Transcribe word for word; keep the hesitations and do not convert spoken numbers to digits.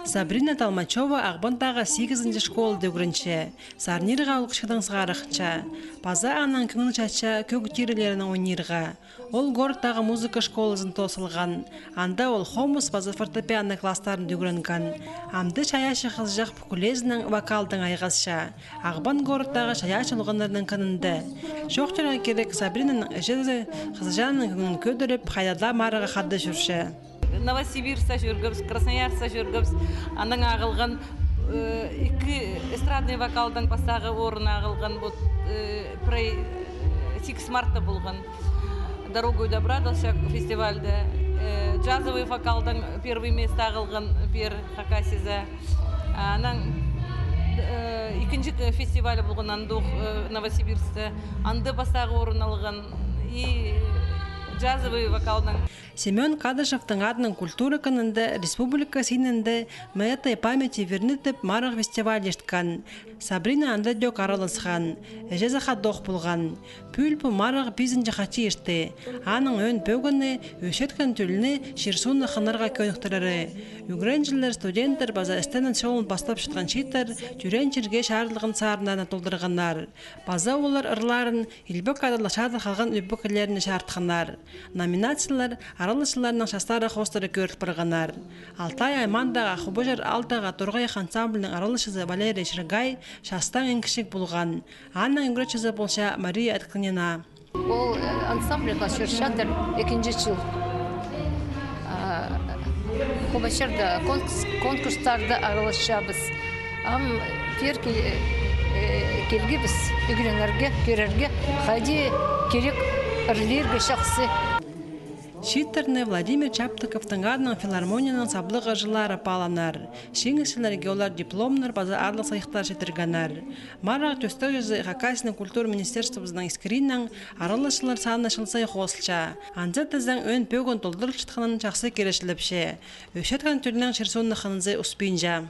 Сабрина Толмачева Ағбандағы сигізінҷі школада ӱгренче. Сарнирға ол кічігдең сығарахча. Паза аның кӧңні чатча кӧг тиріглерінең ойнирға. Ол городтағы музыка школазын тоос салған. Анда ол хомыс паза фортепиано класстарында ӱгренген. Амды чайаачы хызыҷах пӱкӱлезінең вокалдаң айғасча. Ағбан городтағы чайаачы олғаннарның кінінде. Чоохтирға кирек, Сабринаның іҷезі хызыҷаның кӧңнін кӧдіріп, хайда даа марығға хада чӧрче. Новосибирскте чӧргебіс, Красноярскта чӧргебіс. Анаң ағылған, э, ікі эстрадный вокалдаң пастағы орын ағылған, вот, э, прай, э, сигіс мартта полған. «Дорогою добра» даа, ол сах фестивальда, э, джазовый вокалдаң первый место ағылған пеер Хакасияда. Анаң, э, ікінҷі фестиваль полған андох, э, Новосибирскте. Анда пастағы орын алған. И джазовый вокалдаң. Семён Кадышевтің адынаң культура кінінде республика синінде «Мы этой памяти верны» тіп марығ фестиваль ирткен. Сабрина анда тӧӧк араласхан, іҷезі хадох полған. Пӱӱл пу марығ пизінҷі хати иртті. Аның ӧӧн пӧгіні — ӧсчеткен тӧлні чир-суунны хынарға кӧніктірері. Ӱгренҷілер, студенттер паза істенең чолын пастапчатхан чииттер тӧреен чирге чарыдылған сарыннарнаң толдырғаннар. Паза олар ырларын илбек адаллығ чадыр халған ӧпкелеріне чарытханнар. Номинациялар араласчыларның частары хоостыра кӧріл парғаннар. Алтай аймағындағы Хубужар аалдағы «Торғайах» ансамбльнің араласчызы Валерий Чергай частаң иң кічіг полған. Аның ӱгретчізі полча Мария Открынина. Ол, э, ансамбльға чӧрчедір ікінҷі чыл. А, Хубужарда конкурс, конкурстарда араласчабыс. Ам пеер кил-, э, килгебіс ӱгренерге, кӧрерге, хайди кирек ырлирға чахсы. Чииттерні Владимир Чаптыковтың адынаң филармонияның саблығ ырҷылары пааланар. Чиңісчілерге олар дипломнар паза аарлығ сыйыхтар читіргеннер. Марығ тӧстегҷізі Хакасияның культура министерствозының искіріинең, араласчылар саны чыл сай хоосталча. Анзы тізең, ӧӧн пӧгін толдырылчатханын чахсы киречілепче. Ӧсчеткен тӧлнің чир-суунны хынызы успинча.